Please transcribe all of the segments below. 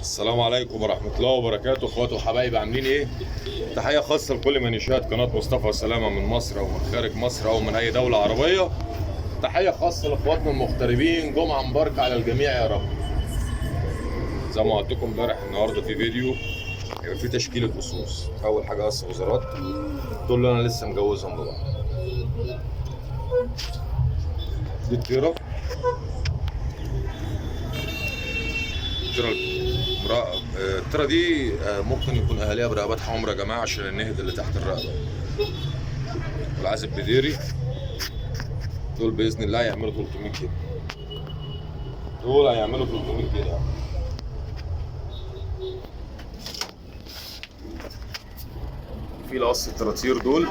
السلام عليكم ورحمة الله وبركاته، اخواتي وحبايبي عاملين ايه؟ تحية خاصة لكل من يشاهد قناة مصطفى سلامة من مصر او من خارج مصر او من اي دولة عربية. تحية خاصة لاخواتنا المغتربين، جمعة مباركة على الجميع يا رب. زي ما قلت لكم امبارح، النهارده في فيديو هيبقى في تشكيلة قصوص. اول حاجة قص وزارات، دول اللي انا لسه مجوزهم لبعض. دي الطيرة، الطيرة دي ممكن يكون اهاليها برقبات حمرا يا جماعة عشان النهد اللي تحت الرقبة. والعازب بديري دول باذن الله هيعملوا 300 جنيه. دول هيعملوا 300 جنيه. في القص التراتير دول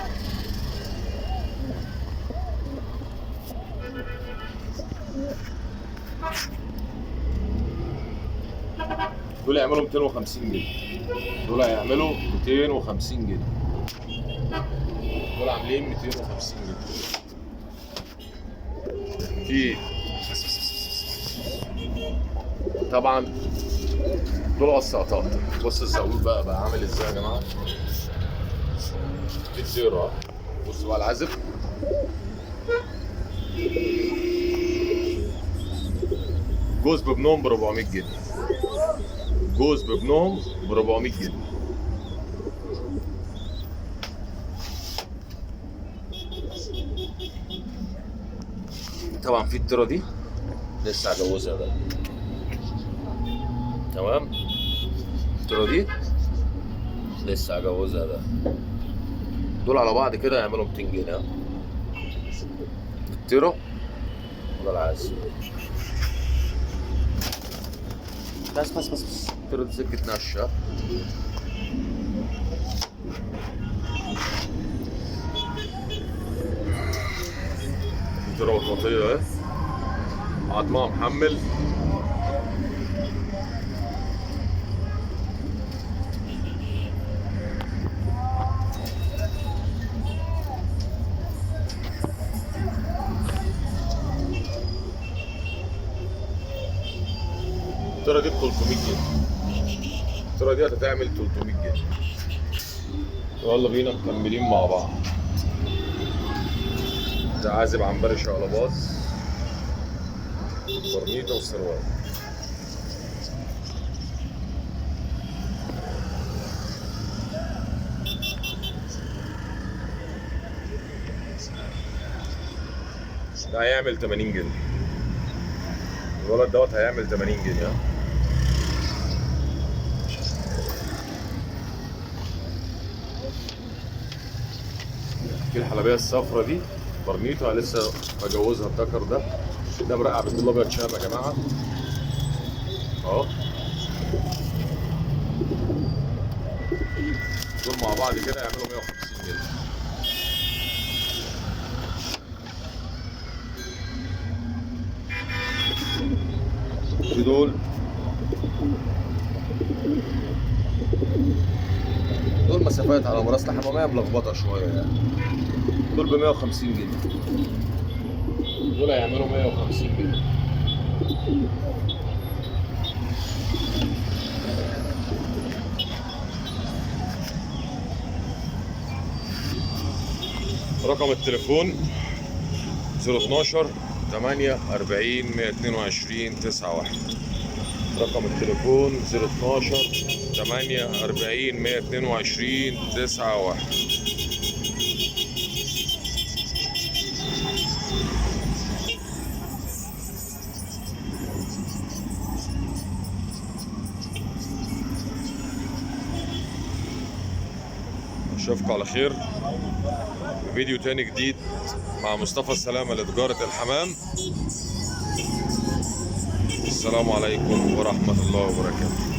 دول هيعملوا 250 جنيه. دول هيعملوا 250 جنيه. دول عاملين 250 جنيه. في طبعا دول قص قطاط. بص الزقوم بقى عامل ازاي يا جماعة. دي الطيرة. بص بقى العازب. جوز بابنهم ب 400 جنيه. جوز بابنهم ب 400 جنيه. طبعا في الطيرة دي لسه هجوزها ده. تمام، الطيرة دي لسه هجوزها ده. دول على بعض كده يعملوا 200 جنيه. الطيرة ولا العازب؟ بس بس بس بس الطيرة دي سكة نشة. الطيرة وطنطية اهي، عظمها محمل. الطيرة دي ب 300 جنيه. الطيرة دي هتعمل 300 جنيه. يلا بينا مكملين مع بعض. ده عازب عنبري شقلباز، برنيطة وسروال. ده هيعمل 80 جنيه. الولد دوت هيعمل 80 جنيه. في الحلبية الصفرة دي برنيطة لسه بجوزها الذكر ده. ده مرقع بالدول الابيض شام يا جماعة اهو. دول مع بعض كده يعملوا 150 جنيه. في دول مسافات على مراس الحمامية ملخبطة شوية يعني. دول ب 150 جنيه. دول هيعملوا 150 جنيه. رقم التليفون 012 8 40 122 91. رقم التليفون 012 8 40 122 91. اشوفكم على خير في فيديو تاني جديد مع مصطفى السلامة لتجارة الحمام. السلام عليكم ورحمة الله وبركاته.